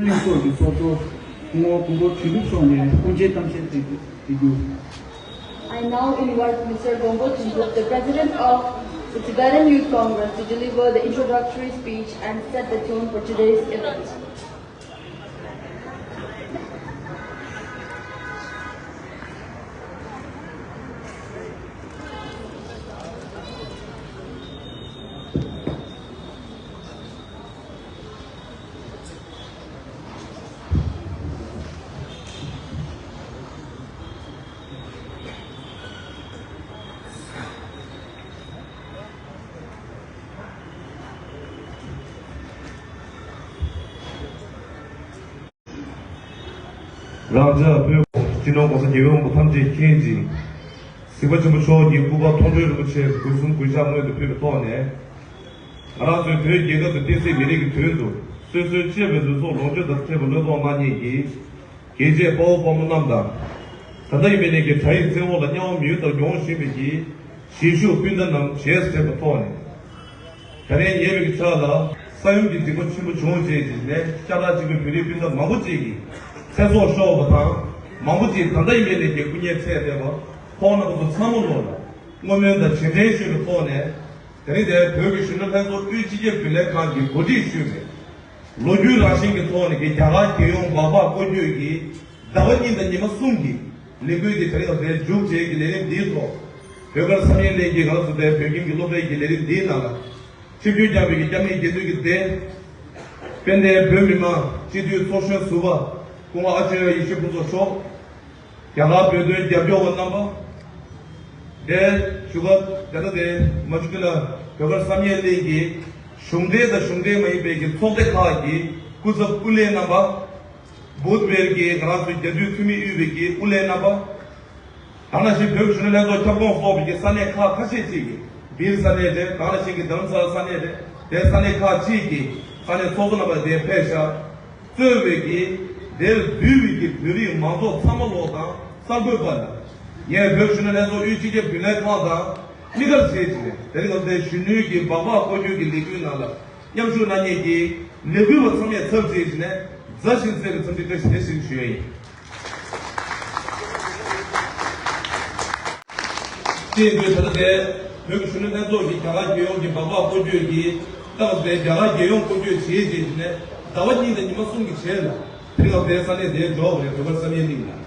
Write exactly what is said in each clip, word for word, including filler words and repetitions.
གླིང་ཚོགས་ཀྱི་ཚོགས་གཙོ་སྐུ་ངོ་མགོན་པོ་དོན་གྲུབ་མཆོག་ནས་སྐུ་མཇལ་གཏམ་བཤད་གནང་རྒྱུ། I now invite Mister Gompo Tunduk, the President of the Tibetan Youth Congress, to deliver the introductory speech and set the tone for today's event. རང་ཅག་བོད་སྤྱི་ནོར་༸གོང་ས་༸རྒྱལ་བའི་དབང་པོ་ཐམས་ཅད་མཁྱེན་ཅིང་། གཟིགས་པ་ཆེན་པོ་མཆོག་གི་སྐུ་པར་མཐོང་གྲོལ་རིན་པོ་ཆེ་གུས་གསུམ་གུས་ཕྱག་སྔོན་དུ་ཕུལ་བའི་ཐོག་ནས། ང་རང་ཚོའི་བོད་རྒྱལ་ཁབ་ཏུ་བསྟན་སྲིད་མི་རིགས་ཀྱི་དོན་དུ་སོ་སོའི་གཅེས་པའི་ལུས་སྲོག་ལོངས་སྤྱོད་དང་བཅས་པ་བློས་གཏོང་གནང་མཁན་གྱི་རྒྱལ་གཅེས་དཔའ་བོ་དཔའ་མོ་རྣམས་དང་། ད་ལྟ་ཡིན་པའི་ནས་ཀྱི་དགྲ་ཡི་བཙན་འོག་ལ་དམྱལ་བ་མི་ཡུལ་ལྟར་མྱོང་བཞིན་པའི་གི་གཞིས་བཞུགས་སྤུན་ཟླ་རྣམས་བྱས་སུ་ཕེབས་པའི་ཐོག་ནས། ད་རེས་ཉེ་བའི་ཆར་ལ་ས་ཡོམ་གྱི་སྡིགས་པ་ཆེན་པོ་བྱུང་རྗེས་ཀྱི་ནས་ཤ་ཁྲག་གཅིག་པའི་བོད་རིགས་སྤུན་ཟླ་མང་པོ་ཅིག་གི་ཚེ་སྲོག་ཤོར་བ་དང་། མང་པོ་ཅིག་ད་ལྟ་ཡིན་པའི་ནས་ཀྱི་སྐུ་ངལ་འཕྲད་བསྡད་པ་ཁོང་རྣམ་པ་ཚོ་ཚང་མ་ལོ་ལ་བསྔོ་སྨོན་དང་རྗེས་དྲན་ཞུས་པའི་ཐོག་ནས། དེ་རིང་འདིར་བོད་ཀྱི་གཞོན་ནུ་ལྷན་ཚོགས་དབུས་སྤྱི་ཁྱབ་རྒྱུན་ལས་ཁང་གིས་གོ་སྒྲིག་ཞུས་པའི་ལོ་རྒྱུས་རང་བཞིན་གྱི་ཐོག་ནས་ཀྱི་རྒྱ་གར་རྒྱལ་ཡོངས་སྦག་སྦག་སྐོར་སྐྱོད་ཀྱི་ཟླ་བ་གཉིས་དང་ཉི་མ་གསུམ་གྱི་ལས་འགུལ་འདི་དེ་རིང་ལ་མཇུག་བསྒྲིལ་གྱི་ལས་རིམ་འདིའི་ཐོག་བོད་དཀར་བསམ་ཡས་གླིང་གི་ང་ཚོ་དེ་བོད་ཁྱིམ་གྱི་སློབ་གྲྭའི་གི་ལས་རིམ་འདིའི་ནང་ལ་ཆིབས་བསྒྱུར་བསྐྱངས་པའི་གི་སྐྱབས་གནས་དགེ་འདུན་གྱི་སྡེ། དཔལ་ལྡན་བོད་མི་མང་སྤྱི་འཐུས་ཚོགས་གཞོན་ཟུར་པ་སྐུ་ངོ་ཨ་ཅེ་ཡེ་ཤེས་ཕུན་ཚོགས་མཆོག་རྒྱ་གར་བོད་དོན་རྒྱབ་སྐྱོར་བ་རྣམ་པ། དེ་བཞུགས་སྒར་དེ་ལྟ་དེ་མ་བཞུགས་ཀྱི་ལ་བོད་དཀར་བསམ་ཡས་གླིང་གི་གཞུང་འབྲེལ་དང་གཞུང་འབྲེལ་མ་ཡིན་པའི་གི་ཚོགས་སྡེ་ཁག་གི་སྐུ་ཚབ་སྐུ་ལས་རྣམ་པ། བུད་བེར་གྱི་ང་རང་ཚོའི་རྒྱ་མདུད་འཐུས་མི་དབུས་པའི་གི་དབུ་ལས་རྣམ་པ། ད་ནང་བཞིན་བོད་གཞོན་ནུ་ལྷན་ཚོགས་ཁྱབ་ཁོངས་སོགས་པའི་གི་ས་གནས་ཁག་ཁ་ཤས་ཅིག་གི་སྦིར་ས་གནས་རེད། ད་ནང་བཞིན་གི་རྡ་རམ་ས་ལ་ས་གནས་རེད། དེ་ས་གནས་ཁག་ཅིག་གི་ས་གནས་ཚོགས་གཙོ་རྣམ་པ་དེ་ཕེབས་ཤག་གཙོས་པའི་གི་དེར་འདུས་པའི་གི་བོད་རིགས་མང་ཚོགས་ཚང་མ་ལོག་དང་གསར་འགོད་པ་དང་། ངས་བོད་གཞོན་ནུ་ལྷན་ཚོགས་དབུས་སྤྱི་ཁྱབ་རྒྱུན་ལས་ཁང་དང་གཉིས་ཀར་བྱས་ཀྱི་རེད། དེ་རིང་ང་ཚོའི་གཞོན་ནུའི་གི་སྦག་སྦག་སྐོར་སྐྱོད་ཀྱི་ལས་འགུལ་ནང་ལ་མཉམ་ཞུགས་གནང་མཁན་གྱི་ལས་འགུལ་བ་ཚང་མས་ཚབ་བྱས་ཀྱི་ནས་མཛའ་ཞིང་བརྩེ་བའི་འཚམས་འདྲི་བཀྲ་ཤིས་བདེ་ལེགས་ཞུ་ཡ་ཡིན། དེ་ཡིན་དུས་ད་ལྟ་དེ་བོད་ཀྱི་གཞོན་ནུ་ལྷན་ཚོགས་ཀྱིས་རྒྱ་གར་རྒྱལ་ཡོངས་ཀྱི་སྦག་སྦག་སྐོར་སྐྱོད་ཀྱི་རྟགས་དེ་རྒྱ་གར་རྒྱལ་ཡོངས་སྐོར་སྐྱོད་བྱེད་བྱེད་ཀྱི་ནས་ཟླ་བ་གཉིས་དང་ཉི་མ་གསུམ་གྱི་རྗེས་ལ་དེ་རིང་ལ་དེའི་ས་གནས་དེར་འབྱོར་བ་རེད། བོད་དཀར་བསམ་ཡས་གླིང་ལ།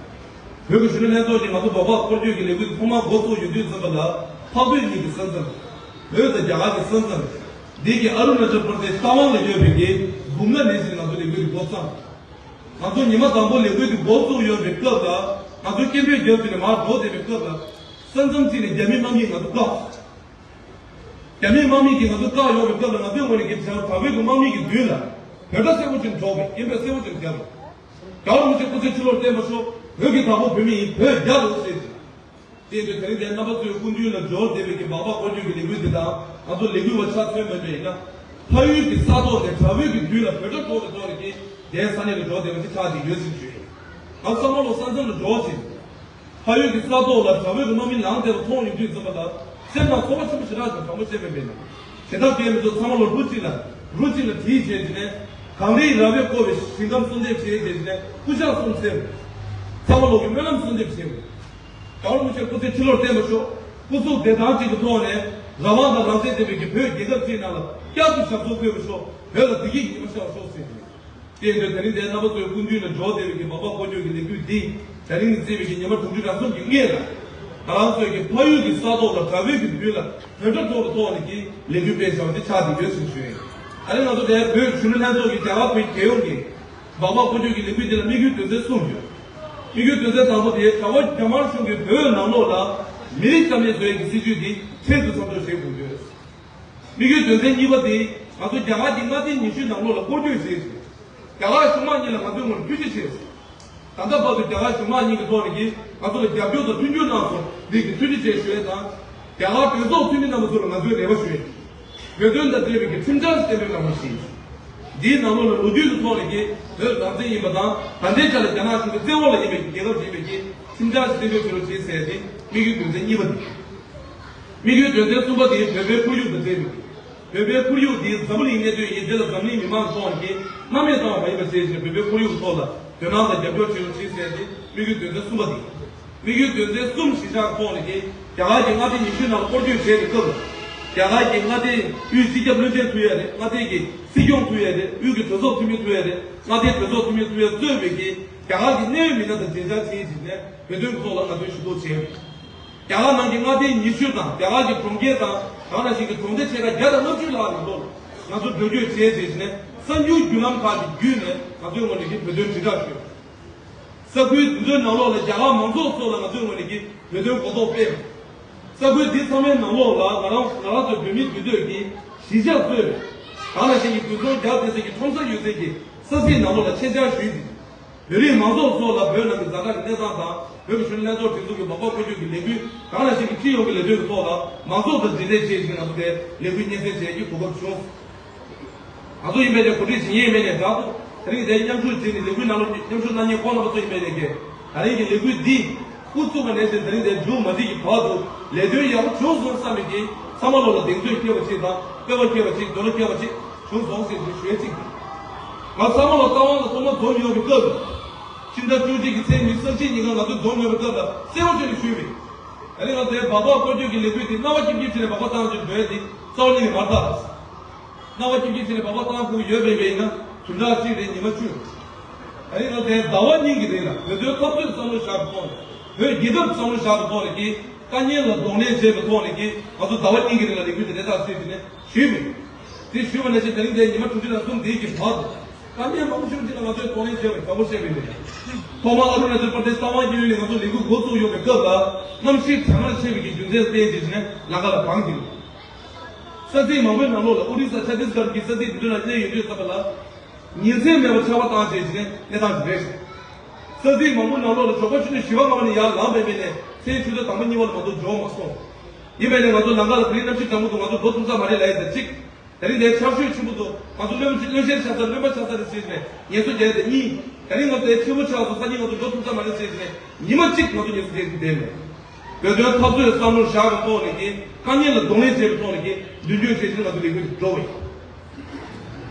བོད་ཀྱི་གཞོན་ནུ་ལྷན་ཚོགས་ཀྱིས་ང་ཚོ་སྦག་སྦག་སྐོར་སྐྱོད་ཀྱི་ལས་འགུལ་ཐོག་མར་འགོ་བཙུགས་ཡོང་དུས་ཙམ་པ་ལ་འཕགས་བོད་གཉིས་ཀྱི་ས་མཚམས། བོད་དང་རྒྱ་གར་གྱི་ས་མཚམས། འདི་གི་ཨ་རུ་ན་ཅལ་པར་དེ་ཤི་རྟ་དབང་ལ་ཡོད་པའི་གི་སྦུག་ན་ནས་ཞིག་ང་ཚོ་ལས་འགུལ་འདི་འགོ་བརྩམས། ང་ཚོ་ཉི་མ་དང་པོ་ལས་འགུལ་འདི་འགོ་བཙུགས་ཡོད་པའི་སྐབས་ལ་ང་ཚོ་སྐད་འབོད་རྒྱབ་ཀྱི་ནས་མར་འགྲོ་བསྡད་པའི་སྐབས་ལ་ས་མཚམས་གཅིག་ནས་རྒྱ་མི་དམག་མིས་ང་ཚོ་བཀག་རྒྱ་མིའི་དམག་མི་གིས་ང་ཚོ་བཀག་ཡོང་བའི་སྐབས་ལ་ང་ཚོའི་ངོས་ནས་ཀྱི་བྱ་བ་དྲག་པོའི་གི་དམག་མི་གི་མདུན་ལ་བོད་སྒྲ་གསལ་པོ་ཅིག་སྒྲོག་པའི་སྐད་འབོད་གསལ་པོ་ཅིག་བརྒྱབ། རྒྱལ་བ་རིན་པོ་ཆེ་སྐུ་ཚེ་ཁྲི་ལོར་བརྟན་པར་ཤོག་བོད་ཀྱི་བདག་པོ་བོད་མི་ཡིན། བོད་རྒྱལ་ལོ་ཟེར་ཅིག་དེ་ཡིན་དུས་དེ་རིང་འདིར་རྣམ་པ་ཚོའི་སྐུ་མདུན་ལ་འབྱོར་བསྡད་པའི་གི་སྦག་སྦག་སྐོར་སྐྱོད་ཀྱི་ལས་འགུལ་འདི་དང་ང་ཚོ་ལས་འགུལ་བ་ཆ་མཚོན་མེད་པ་ཡིན་ན། ཕ་ཡུལ་གྱི་ས་ཐོག་ནས་དྲག་པོའི་གི་མདུན་ལ་བོད་སྒྲ་སྒྲོག་པའི་ཐོག་ནས་ཀྱི་དེའི་ས་གནས་ལ་འབྱོར་བསྡད་པ་ཅིག་ཆགས་ཀྱི་ཡོད་ཟེར་ཞུ་ཡིན། ང་ཚང་མ་ལོ་ས་མཚམས་ལ་འགྲོ་བཞིན། ཕ་ཡུལ་གྱི་ས་ཐོག་ལ་དྲག་པོའི་གི་དམག་མི་ལངས་བསྡད་པ་མཐོང་ཡོང་དུས་ཙམ་པ་ལ་སེམས་ནང་ཚོར་བ་ཆེན་པོ་ཞེ་དྲག་ཅིག་དྲང་པོ་བཤད་པ་མེད་ན། དེ་དག་གས་མི་ཚོ་ཚང་མ་ལོ་རུ་གཅིག་ལ་རུ་གཅིག་ལ་བྲིས་བྱས་ཀྱི་ནས་གངས་རིའི་ར་བས་བསྐོར་བའི་ཞིང་ཁམས་གསོལ་འདེབས་བྱས་བྱས་ཀྱི་ནས་སྐུ་ཞབས་གསུམ་འཚེམ། ཚང་མ་ལོ་གི་སྨོན་ལམ་གསོལ་འདེབས་བྱས། རྒྱལ་བ་རིན་པོ་ཆེ་སྐུ་ཚེ་ཁྲི་ལོར་བརྟན་པར་ཤོག་སྐུ་གཟུགས་བདེ་ཐང་ཅིག་གི་ཐོག་ནས་རང་དབང་དང་རང་བཙན་ལྡན་པའི་གི་བོད་རྒྱལ་ཁབ་ཅིག་ནང་ལ་བསྐྱར་དུ་ཞབས་སོར་བཀོད་པར་ཤོག་བོད་ལ་བདེ་སྐྱིད་ཀྱི་ཉི་མ་ཤར་བར་ཤོག་ཟེར་གྱི་ཡོད། དེ་ཡིན་དུས་དེ་རིང་འདིར་རྣམ་པ་ཚོའི་སྐུ་མདུན་ལ་འབྱོར་བསྡད་པའི་གི་སྦག་སྦག་སྐོར་སྐྱོད་ཀྱི་ལས་འགུལ་འདི་དེ་རིང་ནས་བརྩིས་པའི་གི་ཉི་མ་དྲུག་ཅུ་རེ་གསུམ་གྱི་སྔོན་ལ་ང་རང་ཚོའི་གི་ཕ་ཡུལ་གྱི་ས་ཐོག་ལ་དྲག་པོའི་གི་མདུན་ལ་བོད་སྒྲ་སྒྲོག་པའི་ཐོག་ནས་ཀྱི་ལས་འགུལ་སྤེལ་བཞག་པ་འདི་ཆགས་བསྡད་ཡོད་ཟེར་ཞུ་ཡིན། ད་རེས་ང་ཚོ་དེ་བོད་གཞོན་ནུ་ལྷན་ཚོགས་ཀྱི་རྒྱ་གར་བོད་རྒྱལ་ཡོངས་ཀྱི་སྦག་སྦག་སྐོར་སྐྱོད་ཀྱི་ལས་འགུལ་འདི་ལ་དམིགས་ཡུལ་དོན་ཚན་གསུམ་ཡོད། དམིགས་ཡུལ་དོན་ཚན་དང་པོ་དེ་གྲྭ་པ་རྒྱ་དམར་གཞུང་གིས་བོད་ནང་ལོགས་ལ་མི་རིགས་རྩ་མེད་བཟོ་ཡས་ཀྱི་སྲིད་ཇུས་འདི་ཁྲིམས་སུ་མཚམས་འཇོག་བྱེད་དགོས་ཡོད། དམིགས་ཡུལ་དོན་ཚན་གཉིས་པ་དེ་ང་ཚོ་རྒྱ་གར་གྱི་མངའ་སྡེ་ཉི་ཤུའི་ནང་ལོགས་ལ་སྐོར་སྐྱོད་བྱས་ཤིང་། རྒྱ་གར་གཞུང་མང་གཉིས་ལ་ང་ཚོའི་ངོས་ནས་ཐུགས་རྗེ་ཆེ། ད་ལྟ་བར་དུ་རྒྱ་གར་གཞུང་མང་གཉིས་ཀྱི་ཐོག་ནས་ཀྱིས་ང་ཚོ་ལ་རྒྱབ་སྐྱོར་དང་མཐུན་འགྱུར་གནང་སོང་། འདི་གི་ཐུགས་རྗེ་ཆེ་ཞུ་ཡས་དང་། རྒྱ་གར་གྲོས་ཚོགས་འཐུས་མི་རྣམ་པ་ཚོ་ལ་ང་ཚོའི་རེ་བ་ཞུ་ཡས། བོད་དོན་དང་འབྲེལ་བའི་གི་ཁྲིམས་འཆར་གཏན་འབེབས་གནང་བ་ཞིག་འདིའི་ནང་ལོགས་ལ་ལོ་རྒྱུས་ཀྱི་ཐོག་ནས་ཀྱི་བོད་རང་བཙན་ཡིན་པ་དང་། ད་ལྟའི་ཆ་ལ་རྒྱ་ནག་གཞུང་གི་བཙན་འོག་ལ་ཡིན་པའི་རྒྱལ་ཁབ་ཅིག་ཡིན་པའི་གི་ཁྲིམས་འཆར་ཞིག་གཏན་འབེབས་བྱེད་རོགས་བྱེད་ཟེར་ཏེ་དམིགས་ཡུལ་དོན་ཚན་གཉིས་པ་དེ། དམིགས་ཡུལ་དོན་ཚན་གསུམ་པ་དེ་བོད་པའི་ཁོར་ཡུག་དང་འབྲེལ་བའི། བོད་པའི་ཁོར་ཡུག་དེ་འཛམ་བུ་གླིང་གནད་དོན་ཡིན། དེ་ལ་འཛམ་གླིང་མི་མང་ཚོ་གིས་ སྣང་མེད་བཏང་བ་མ་ཡིན་པ་བྱས་ཤིང་བོད་པའི་ཁོར་ཡུག་ཐོག་ལ་དོ་སྣང་དང་རྒྱབ་སྐྱོར་བྱེད་རོགས་བྱེད་ཟེར་ཏེ་དམིགས་ཡུལ་དོན་ཚན་གསུམ་པ་དེ། དམིགས་ཡུལ་དོན་ཚན་གསུམ་གཞི་བཞག་ཐོག་ནས་ཀྱི་རྒྱ་གར་གྱི་མངའ་སྡེ་ཉི་ཤུའི་ནང་ལ་སྐོར་སྐྱོད་བྱས་པའི་སྐབས་ལ། རྒྱ་གར་གྱི་མངའ་སྡེའི་དབུས་སྤྱི་ཁྱབ་བློན་ཆེན་ཐུག་ཡ་རེད། མངའ་སྡེ་གི་སྲིད་སྐྱོང་ཐུག་ཡ་རེད། དབུས་ཀྱི་གྲོས་ཚོགས་འཐུས་མི་ཐུག་ཡ་རེད། མངའ་སྡེའི་གྲོས་ཚོགས་འཐུས་མི་ཐུག་ཡ་གཙོས་པའི་གི་རྒྱ་གར་གྱི་གནད་ཡོད་མི་སྣ་དང་མཇལ་བཅར་བྱས་ཕྱིན་ནས་བོད་དོན་ཐོག་ལ་ང་ཚོས་ཞུ་གཏུག་བྱས་ཡོད། རྒྱ་གར་ནང་གི་མངའ་སྡེ་ཉི་ཤུ་དང་རྒྱ་གར་གྱི་གྲོང་ཁྱེར་དང་། དེ་ནང་བཞིན་གྱི་གྲོང་སྡེ་ཆེ་ཁག་བརྒྱ་དང་ལྔ་བཅུ་ལྷག་ནང་ལོགས་ལ་ང་ཚོ་འགྲོ་སྐྱོད་བྱས་རྗེས་ནས་གསར་འགྱུར་བརྒྱུད་ལམ་ཁག་གི་བརྒྱུད་ནས་ང་ཚོའི་ངོས་ནས་ཀྱི་བོད་དོན་དྲིལ་བསྒྲགས་ཞུས། ས་ཁུལ་འདི་ཚོའི་ནང་ལོགས་ལ་རྒྱ་གར་མང་ཚོགས་ཚོ་ལ་ང་ཚོའི་ངོས་ནས་ཀྱི་བོད་དོན་གོ་རྟོགས་སྤེལ། ས་ཁུལ་འདི་ཚང་མའི་ནང་ལོགས་ལ་ང་རང་ང་རང་ཚོའི་བོད་མིའི་འདུས་སྡོད་ཀྱི་གཞིས་ཆགས་གཙོས། དེ་ནང་བཞིན་གྱི་དགུན་ཚོང་རྒྱག་བསྡད་སའི་གི་ཁྲོམ་ས་ཡོད་སའི་གི་ས་ཚིགས་ནང་ལོགས་ལ་ཆེད་བཅར་ཞུས་ཏེ། བོད་རིགས་མང་ཚོགས་ཚོ་ལ་བོད་ནང་གི་ཛ་དྲག་གི་གནས་སྟངས་དང་། བོད་ཀྱི་གཞོན་ནུ་ལྷན་ཚོགས་སྒྲིག་འཛུགས་ཀྱི་འབབ་འབབ་བཀོད་སྤྱོད་ཀྱི་ལས་འགུལ། དེ་ནང་བཞིན་གྱི་སྤྱི་ཡོངས་ཀྱི་ལས་དོན་གྱི་ཐོག་ལ་མང་ཚོགས་དང་འབྲེལ་འདྲིས་བྱེད་བཞིན་ང་ཚོ་དེ་ལས་འགུལ་སྙན་སེང་བྱེད་ཀྱི་གོ་སྐབས་བྱུང་། ང་ཚོ་ཡིན་པའི་ནས་གོ་སྒྲིག་བྱེད་མཁན་ཡིན་པའི་ནས་འདྲ་འདུག་དེ་རིང་དེ་མཉམ་ཞུགས་བྱས་ནས་ལས་འགུལ་ནང་ལ་མཉམ་ཞུགས་གནང་མཁན་ཁོང་རྣམ་པ་ཚོ་ཡིན་པའི་ནས་ཀྱི། ད་རིང་གི་ལས་འགུལ་འདི་དབུ་བཙུགས་པ་ནས་བཟུང་དེ་རིང་དེ་མཇུག་མ་སྒྲིལ་གྱི་བར་དུ་ལས་དོན་ཡག་པོ་བྱུང་སོང་བསམ་མི་གི་ཚང་མ་ལོག་ལ་གདེང་ཚོད་སྐྱེ་བ་ཅིག་དང་སྤེལ་བ་སྐྱེ་བ་ཅིག་འདོད་བློ་སྐྱེ་བ་ཅིག་བྱུང་སོང་ཟེར་ཞུ་ཡས་ཅིག་ང་ཚང་མ་ལ་རྩ་བ་ལ་ཐོག་མ་འཛོམས་ཡོང་བའི་སྐབས། ཕྱི་ཟླ་བཅུ་གཅིག་གི་ཚེས་ཉི་ཤུ་རྩ་གཅིག་ཉིན་ང་ཚོ་འཛོམས་ཡོང་བའི་སྐབས་ལ་གསལ་བོ་བྱས་ནས་ཞུས་པས། ད་རིང་ང་ཚོའི་སྦག་སྦག་སྐོར་སྐྱོད་ཀྱི་ལས་འགུལ་དེ་སྣང་བ་སྐྱིད་སྐྱིད་བྱས་ནས་སྦག་སྦག་བཏང་རྒྱུ་འདོད་དེ་རྩ་བ་ཉིད་ནས་མ་རེད་ད། སྣང་བ་སྐྱིད་སྐྱིད་བྱས་ནས་སྦག་སྦག་བཏང་དགོས་ཡོད་པའི་ཡིན་ན་བདུན་ཕྲག་གཅིག་རེ་ཉི་མ་བཅུ། ད་རིང་ང་ཚོའི་ཟླ་བ་གཉིས་ཀྱི་རིང་ལ་བོད་དོན་འཐབ་རྩོད་བསམ་བློ་བཞག་པའི་ཐོག་ནས་བོད་རྒྱལ་ཁབ་བསམ་བློ་བཞག་པའི་ཐོག་ནས་ཀྱི་དཀའ་ངལ་ལ་གདོང་ལེན་བྱས་པའི་ཐོག་ནས་ཀྱི་ང་ཚོ་ཟླ་བ་གཉིས་ཀྱི་རིང་ལ་ལས་འགུལ་དེ་ལས་ཐག་ཆོད་བྱས་ནས་ཞུས་མེད། དེ་ཞུས་པ་ནང་བཞིན་དེ་རིང་དེ་ཉི་མ་དྲུག་ཅུ་དང་གསུམ་དེའི་གི་བར་དུ་དཀའ་ངལ་མང་པོ་ཞིག་ཅིག་ལ་ང་ཚོས་གདོང་ལེན་བྱས་པ་དྲང་པོ་བཤད་པ་ཡིན་པས། ཐོག་མར་ཨ་རུ་ན་ཅལ་པར་དེཤ་རྟ་དབང་བརྒྱུད་ནས་ང་ཚོ་ལས་འགུལ་འགོ་བཙུགས་ཡོད་པའི་སྐབས་ལ་གནམ་གཤིས་གྲང་ངར་ཆེ་བའི་གི་རྒྱུ་མཚན་བརྟེན་བྱས་ནས་ལམ་ཁ་ལ་བང་བརྒྱབ། ས་ཚིགས་མང་པོའི་ནང་ལོགས་ལ་ཨོ་རི་ས་ཆ་ཏིས་གྷར་གྱི་ས་ཚིགས་དེ་ཚོའི་ནང་སླེབས་ཡོང་དུས་ཙམ་པ་ལ། ཉིན་མཚན་མེད་པར་ཆར་པ་བཏང་བྱས་བྱས་ནས་གནས་སྟངས་དེ་རེད། ས་ཚིགས་མང་པོའི་ནང་ལོགས་ལ་ཞོགས་པ་ཆུ་ཚོད་བཞི་པ་ལྔ་པ་ནས་ཡར་ལངས་པའི་མི་ནས་མཚན་ཆུ་ཚོད་དང་པོ་གཉིས་པ་ལ་མ་གཏོགས་འབྱོར་མ་སོང་། ཡིན་པས་ནས་ང་ཚོ་ལམ་ཁ་ལ་དེ་རིང་གནམ་གཤིས་གྲང་མོ་འདུག་ང་ཚོ་འགྲོ་ཐུབ་ས་མ་རེད་ལབ་ཡས་དེ་གཅིག་དེ་རིང་དེ་ཆར་ཞོད་ཆེན་པོ་འདུག་ང་ཚོ་བློན་ཆེན་བློན་ཆེན་ཆགས་ས་བློན་པ་ཆགས་ས་རེད་ཟེར་ནས་ངལ་གསོ་རྒྱག་ཡས་དེ་གཉིས། དེ་རིང་ང་ཚོ་དེ་ཆེན་པོ་ཆགས་སོང་ས་གཉིས་ང་ཚོ་འགྲོ་ཐུབ་ས་མ་རེད་ཟེར་ནས་ཉི་མ་གཅིག་ང་ཚོ་ངལ་གསོ་རྒྱག་གི་བསྡད་མེད། བོད་དོན་འཐབ་རྩོད་བསམ་བློ་བཞག་པའི་ཐོག་ནས་ཀྱི་དཀའ་ངལ་ལ་གདོང་ལེན་བྱས་པའི་ཐོག་ནས་ཀྱི་མདུན་སྐྱོད་བྱེད་ཕྱིར་ང་ཚོ་ལས་འགུལ་འགྲོ་བ་ཡིན།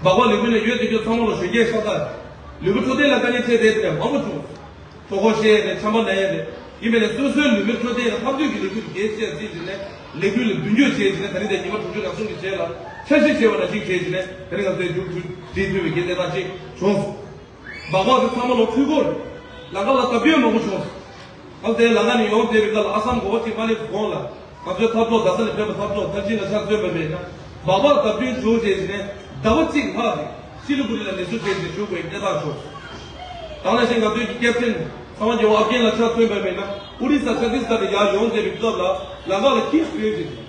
སྦག་སྦག་ལས་འགུལ་ནས་ཡོད་དེ་ཁྱོད་ཚང་མ་ལ་གཞོན་སྐྱེས་ཤ་སྟག་རེད། ལུས་པོ་འཕྲོད་བསྟེན་ལ་དཀའ་ངལ་འཕྲད་བསྡད་དེ་ནས་མང་པོ་བྱུང་། གྲོད་ཁོག་བཤལ་ཡས་རེད། ཆམ་པ་ན་ཡས་རེད། ཡིན་པས་ནས་སོ་སོའི་ལུས་པོའི་འཕྲོད་བསྟེན་ལ་འཐབ་རྩོད་ཀྱི་ལས་འགུལ་དེ་གལ་ཆེ་བརྩིས་བྱས་ནས་ལས་འགུལ་ལ་མདུན་སྐྱོད་བྱས་བྱས་ནས་ད་རིང་དེ་ཉི་མ་དྲུག་ཅུ་རེ་གསུམ་གྱི་རྗེས་ལ་འཆར་གཞི་བྱས་པ་ནང་བཞིན་བྱས་བྱས་ནས་དེ་རིང་ང་ཚོའི་མཇུག་མཐུད་བསྒྲིལ་ཐུབ་པའི་གི་གནས་སྟངས་ཅིག་བྱུང་སོང་། སྦག་སྦག་དེ་ཚང་མ་ལོ་འཕྲུལ་འཁོར་རེད། ལམ་ཁ་ལ་བརྡབ་སྐྱོན་མང་པོ་བྱུང་སོང་། ཨ་དེ་ལམ་ཁ་ནས་ཡོང་བསྡད་པའི་སྐབས་ལ་ཨ་སམ་གོ་བ་གཅིག་མ་སླེབས་གོང་ལ་ང་ཚོའི་འཐབ་གྲོགས་རྡ་ས་ནས་ཕེབས་པ་འཐབ་གྲོགས་ཐར་ཅིན་ལ་ཕྱག་མཚོན་པ་མེད་ན་སྦག་སྦག་བརྡབ་སྐྱོན་བྱུང་རྗེས་ནས་ཟླ་བ་གཅིག་ལྷག་རེད། སི་ལི་གུ་རི་ལ་ནས་སུ་བྱས་ཏེ་བཞུགས་པའི་གནས་སྟངས་བྱུང་། དེ་ནང་བཞིན་ང་ཚོའི་གི་ཀེབ་ཏིན་ཚངས་དབང་རྒྱལ་པོ་ཨབ་གྷན་ལ་ཕྱག་མཚོན་པ་མེད་ན་ཨོ་རི་ས་ཆ་ཏིས་གྷར་ནས་ཡར་ཡོང་བསྡད་པའི་སྐབས་ལ་ལམ་ཁ་ལ་ཁྱི་བྲོས་ཏེ་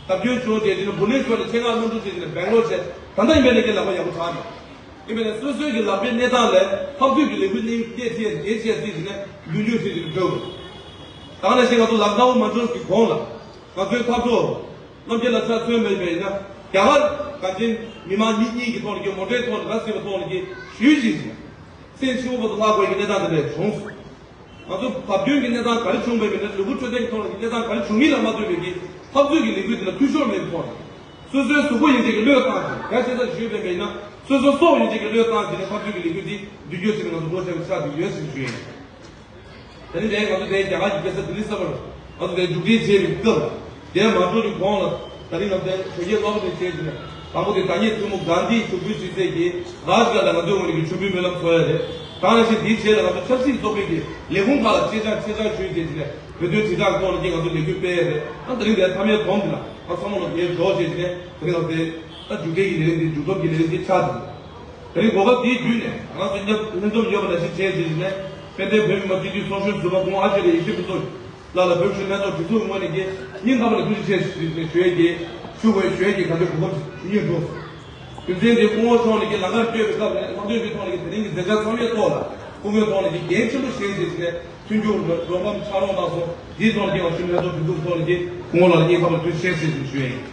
བརྡབ་སྐྱོན་བྱུང་རྗེས་ནས་བྷུ་ནེ་ཤོར་ནས་ཆེད་མངགས་གནམ་གྲུ་བྱས་ནས་སྦེང་ལོར་བྱས། ད་ལྟ་ཡིན་པའི་ནས་ཀྱི་ལམ་ཁ་ཡག་པོ་ཆགས་འདུག་ཡིན་པས་ན་སོ་སོའི་གི་ལག་པའི་གནས་སྟངས་ལས་འཐབ་རྩོད་ཀྱི་ལས་འགུལ་གནས་གལ་ཆེ་གལ་ཆེ་ཟེར་གྱི་ནས་མདུན་སྐྱོད་བྱེད་ཀྱི་འགྲོ་དགོས། ད་ནང་བཞིན་ང་ཚོ་ལམ་ཁ་བོ་མ་འགྲོ་གི་གོང་ལ་ང་ཚོའི་འཐབ་གྲོགས་རྣམ་རྒྱལ་ལ་ཕྱག་མཚོན་པ་ཡིན་ན་རྒྱ་གར་གངས་ཅན་མི་མང་མི་གཉིས་ཀྱི་ཐོག་ནས་ཀྱི་མོ་ཊའི་ཐོག་ནས་ར་བཟི་བའི་ཐོག་ནས་ཀྱི་ཞུས་ཅིག་ཟིན། སེམས་ཕྱི་པོ་བར་དུ་ལྷག་དགོས་ཀྱི་གནས་སྟངས་དེ་འདྲ་བྱུང་སོང་། ང་ཚོ་བབ་བསྟུན་གྱི་གནས་སྟངས་ག་རེ་བྱུང་བས་མིན་ན་ལུས་པོ་འཕྲོད་བསྟེན་གྱི་ཐོག་ནས་ཀྱི་གནས་སྟངས་ག་རེ་བྱུང་མིན་ལ་མ་ལྟོས་པའི་གི་འཐབ་རྩོད་ཀྱི་ལས་འགུལ་འདི་ལ་འཐུས་ཤོར་མེད་པའི་ཐོག་ནས། སོ་སོའི་གཟུགས་པོ་ཡིན་གཅིག་གི་བློས་བཏང་ཞིང་གལ་ཆེ་ས་ཞུས་པའི་མིན་ན་སོ་སོའི་སྲོག་ཡིན་གཅིག་གི་བློས་བཏང་ཞིང་ནས་འཐབ་རྩོད་ཀྱི་ལས་འགུལ་འདི་མདུན་སྐྱོད་བྱེད་པའི་ང་ཚོ་འགྲོ་བྱ་བའི་ཆ་དེ་ཡོད་ཟེར་ཞུ་ཡིན། དེ་ནི་དེ་ང་ཚོ་དེ་རྒྱ་གར་གྱི་རྒྱལ་ས་ལྡི་ལི་གསར་པར་ང་ཚོ་དེ་མཇུག་སྒྲིལ་བྱས་པའི་སྐབས་དེ་མ་འགྲོ་རྒྱུ་གོང་ལ་ད་རིང་ང་ཚོའི་གྲོས་ཆོད་ལྔ་པོ་དེ་བྱས་ཏེ་ནས་དང་པོ་དེ་ད་ཉིད་ཐུན་མོང་གྷན་དྷིའི་ཞུ་སྐུལ་ཞུ་སའི་གི་རཱཇ་གྷར་ལ་ང་ཚོའི་ངོས་ནས་ཀྱི་མཆོད་འབུལ་སྨོན་ལམ་འཚོགས་ཡ་རེད། ད་ནང་བཞིན་དེའི་རྗེས་ལ་ང་ཚོ་ཆབ་སྲིད་ཚོགས་པའི་གི་ལས་ཁུངས་ཁག་ལ་ཆེད་བཅར་ཆེད་བཅར་ཞུས་བྱས་ཏེ་ནས་བོད་དོན་དྲིལ་བསྒྲགས་ཐོག་ནས་ཀྱི་ང་ཚོ་ལས་འགུལ་སྤེལ་ཡ་རེད། ཨ་ད་རིང་དེ་མཐའ་མའི་སྒྲོམ་འདི་ལ་ང་ཚང་མ་ལ་ངས་གྲོགས་བྱས་ཏེ་ནས་ད་རིང་ང་ཚོའི་ད་མཇུག་འབྲས་ཀྱི་ལས་རིམ་འདི་མཇུག་སྡོམ་གྱི་ལས་རིམ་འདི་ཆགས་འདུག་དེ་རིང་གོ་སྐབས་འདིའི་བརྒྱུད་ནས་ང་ཚོ་མཉམ་ལྷན་འཛོམས་ཡོད་པ་ནང་བཞིན་བྱས་རྗེས་ནས་དཔལ་ལྡན་བོད་མི་མང་སྤྱི་འཐུས་ཚོགས་གཞོན་ཟུར་པ་སྐུ་ངོ་ཨ་ཅེ་རེ་ཡེ་ཤེས་ཕུན་ཚོགས་ལགས་ལ་བོད་གཞོན་ལྷན་ཚོགས་སྒྲིག་འཛུགས་ངོས་ནས་ཀྱི་སྙིང་ཐག་པ་ནས་ཐུགས་རྗེ་ཆེ་ཞུ་ཞུ་ཡས་ཀྱི་ཞུ་དགོས་ཞུ་ཡས་ཀྱི་ག་ཚོད་གོ་སྐབས་ཞུ་སྙིང་འདོད། རྒྱུ་མཚན་དེ་སྐུ་ངོ་མཆོག་ནས་ཀྱི་ལམ་ཁར་བསྐྱོད་པའི་སྐབས་ནས་ལམ་སྟོན་གྱི་ཐོག་ནས་ཀྱི་དེ་རིང་གི་མཛད་འཆར་ཚང་མའི་ཐོག་ལ་སྐུ་ངོའི་ཐོག་ནས་ཀྱི་འགན་ཆེན་པོ་བཞེས་རྗེས་ནས་མཐུན་འགྱུར་རོགས་རམ་ཕྱག་རོགས་གནང་སོང་། འདིའི་ཐོག་ནས་ཀྱི་བོད་གཞོན་ལྷན་ཚོགས་སྒྲིག་འཛུགས་ཐོག་ནས་ཀྱི་སྐུ་ངོ་ལགས་ལ་སྙིང་ཐག་པ་ནས་ཐུགས་རྗེ་ཆེ་ཞུ་ཞུ་ཡས་ཡིན།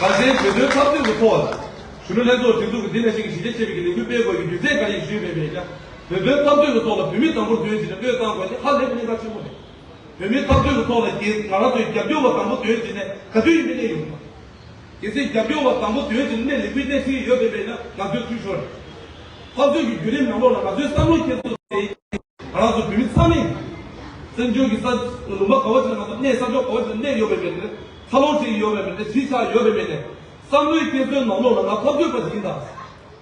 གལ་སྲིད་བོད་དོན་འཐབ་རྩོད་ཀྱི་ཐོག་ལ་གཞོན་ནུ་ལྷན་ཚོགས་སྒྲིག་འཛུགས་ཀྱི་འདི་ནང་བཞིན་གྱི་གཞི་རྒྱ་ཆེ་བའི་ལས་འགུལ་སྤེལ་དགོས་ཀྱི་རྒྱུ་མཚན་ག་རེ་ཞུས་པས་མེད་ཀྱང་། བོད་དོན་འཐབ་རྩོད་ཀྱི་ཐོག་ལ་བོད་མི་དང་པོར་འདོན་བྱས་ནས་བློས་བཏང་དགོས་དེ་ཧ་ལས་པའི་གནད་འགག་ཆེན་པོ་རེད། བོད་མིའི་འཐབ་རྩོད་ཀྱི་ཐོག་ལ་རྒྱལ་ང་རང་ཚོའི་རྒྱབ་སྐྱོར་བ་དང་པོ་འདོན་བྱས་ནས་ག་དུས་ཡིན་མིན་གནས་ཡོང་གི་མ་ གལ་སྲིད་རྒྱབ་སྐྱོར་བ་དང་པོ་དོན་ཚན་གནས་ལས་འགུལ་གནས་ཚུལ་ཡོད་པའི་མེད་ན་ང་ཚོའི་འཐུས་ཤོར། འཐབ་རྩོད་ཀྱི་བརྒྱུད་རིམ་ནང་ལོགས་ལ་ང་ཚོའི་བསམ་བློ་འཁྱེར་ཚུལ་དེ། ང་རང་ཚོ་བོད་མི་ཚང་མས་བཙན་བྱོལ་གྱི་ས་ལུང་པ་ག་བ་ཅིག་ལ་ང་ཚོ་གནས་ས་ཕྱོགས་ག་བ་ཅིག་ལ་གནས་ཡོད་པའི་མེད་ན། འཚར་ལོངས་བྱེད་ཀྱི་ཡོད་པའི་མེད་ན། གཞིས་ཆགས་ཡོད་པའི་མེད་ན། བསམ་བློའི་འཁྱེར་ཚུལ་ནང་ལོགས་ལ་ང་འཐབ་རྩོད་པ་ཞིག་ཡིན་ད།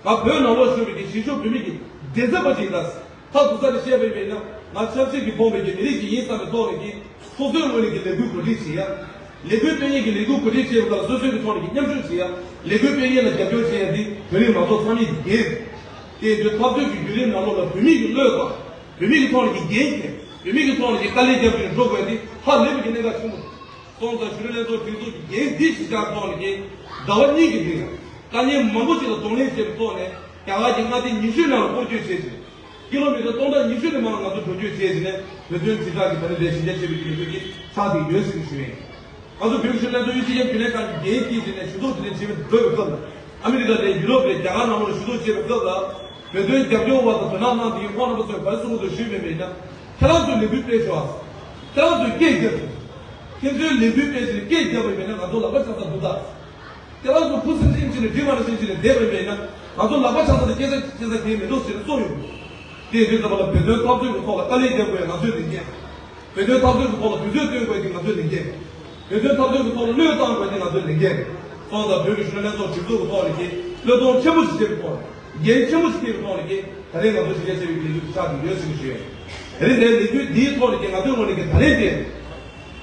ང་བོད་ནང་ལོགས་བཞུགས་པའི་གི་གཞིས་བཞུགས་བོད་མི་གི་མགྲིན་ཚབ་པ་ཞིག་ཡིན་ད། མཐའ་གསུམ་ས་ནས་བཤད་པ་ཡིན་ན། ང་ཆབ་སྲིད་ཀྱིས་སྤོང་བའི་གི་མི་རིགས་ཤིག་ཡིན་བསམ་པའི་ཐོག་ནས་ཀྱི་སོ་སོའི་ངོས་ནས་ཀྱི་ལས་འགུལ་གོ་སྒྲིག་བྱེད་ཡ། ལས་འགུལ་སྤེལ་མཁན་གྱི་ལས་འགུལ་གོ་སྒྲིག་བྱེད་པ་དང་སོ་སོའི་གི་ཐོག་ནས་ཀྱི་མཉམ་ཞུགས་བྱེད་ཡ། ལས་འགུལ་སྤེལ་མཁན་ལ་རྒྱབ་སྐྱོར་བྱེད་ཡ་འདི་བོད་རིགས་མང་ཚོགས་ཚང་མས་ཀྱི་འགན། དེ་ཡིན་དུས་འཐབ་རྩོད་ཀྱི་བརྒྱུད་རིམ་ནང་ལོགས་ལ་བོད་མི་གི་བློས་བཏང་། བོད་མི་གི་ཐོག་ནས་ཀྱི་འགན་འཁྱེར། བོད་མི་གི་ཐོག་ནས་ཀྱི་དཀའ་ལས་རྒྱབ་ཀྱི་འགྲོ་དགོས་ཡ་འདི་ཧ་ལས་པའི་གི་གནད་འགག་ཆེན་པོ། སོང་ཙང་གཞོན་ནུ་ལྷན་ཚོགས་སྒྲིག་འཛུགས་ཀྱི་འགན་འདི་གཞི་བཞག་ཐོག་ནས་ཀྱི་ཟླ་བ་གཉིས་ཀྱི་རིང་དཀའ་ངལ་མང་པོ་ཞིག་ལ་གདོང་ལེན་བྱས་པའི་ཐོག་ནས་རྒྱ་གར་གྱི་མངའ་སྡེ་ཉི་ཤུའི་ནང་ལ་སྐོར་སྐྱོད་བྱས་ཤིང་། ཀི་ལོ་མི་ཊར་སྟོང་ཕྲག་ཉི་ཤུ་ནས་མང་ང་ཚོ་འགྲོ་སྐྱོད་བྱས་ཤིང་ནས་བོད་དོན་དྲིལ་བསྒྲགས་ཀྱི་ད་ནི་ལས་གཞི་རྒྱ་ཆེ་བའི་ཀྱི་ལས་འགུལ་གྱི་ཕྱག་དེ་ཡོད་ཟེར་ཞུ་ཡིན། ང་ཚོ་བོད་ཀྱི་གཞོན་ནུ་ལྷན་ཚོགས་དབྱེ་འབྱེད་ཡན་རྒྱུན་ལས་ཁང་གི་འགན་འཁྱེར་ཞིང་ནས་ཞུ་གཏུག་དེ་ནས་བྱེད་པའི་འགྲོ་བའི་སྐབས་ལ། ཨ་མི་རི་ཀ་ནས་ཡུ་རོབ་ནས་རྒྱ་གར་ནང་ལོགས་ལ་ཞུ་གཏུག་བྱེད་པའི་སྐབས་ལ། བོད་དོན་རྒྱབ་སྐྱོར་བ་དང་དོ་སྣང་གནང་དེ་ཡིན་ཁོང་རྣམ་པ་ཚོས་ག་རེ་གསུང་གི་འདུག་ཞུས་པ་ཡིན་ན། ཁྱེད་རང་ཚོས་ལས་འགུལ་སྤེལ་ཤོག་ཨ། ཁྱེད་རང་ཚོས་སྐད་རྒྱབ་དགོས། ཁྱེད་ཚོས་ལས་འགུལ་སྤེལ་ཞིང་སྐད་རྒྱབ་པ་ཡིན་ན་ང་ཚོ་ལག་པ་ཆག་ས་འདུག་ད། ཁྱེད་རང་ཚོ་ཁུ་སིམ་སིམ་བྱས་ནས་འགྲིག་མ་རེད་ཟེར་བྱས་ནས་བསྡད་པ་ཡིན་ན། ང་ཚོ་ལག་པ་ཆག་ས་དང་སྐད་ཆ་བཤད་ས་གང་ཡང་མི་འདུག་ཟེར་ནས་གསུངས་ཡོང་གི། དེ་ཡིན་དུས་ཙམ་པ་ལ་བོད་དོན་འཐབ་རྩོད་ཀྱི་ཐོག་ལ་དཀའ་ལས་རྒྱག་དགོས་ཡ་ང་ཚོའི་ལས་འགན། བོད་དོན་འཐབ་རྩོད་ཀྱི་ཐོག་ལ་དུས་ཚོད་བཏོན་དགོས་དེ་ང་ཚོའི་ལས་འགན། བོད་དོན་འཐབ་རྩོད་ཀྱི་ཐོག་ལ་བློས་བཏང་དགོས་དེ་ང་ཚོའི་ལས་འགན་རེད། སོང་ཙང་བོད་ཀྱི་གཞོན་ནུ་ལྷན་ཚོགས་སྒྲིག་འཛུགས་ཀྱི་ཐོག་ནས་ཀྱི་བློས་གཏོང་ཆེན་པོ་ཞིག་བྱེད་པའི་ཐོག་ནས། འགན་ཆེན་པོ་ཞིག་འཁྱེར་བའི་ཐོག་ནས་ཀྱི་ད་རེས་ང་ཚོ་གཞི་རྒྱ་ཆེ་བའི་ལས་འགུལ་ཆགས་ཀྱི་ཡོད་ཟེར་གྱི་ཞུ་ཡ། དེ་རིང་འདིའི་ལས་འགུལ་འདིའི་ཐོག་ནས་ཀྱི་ང་ཚོའི་ངོས་ནས་ཀྱི་ད་རེས་དེ།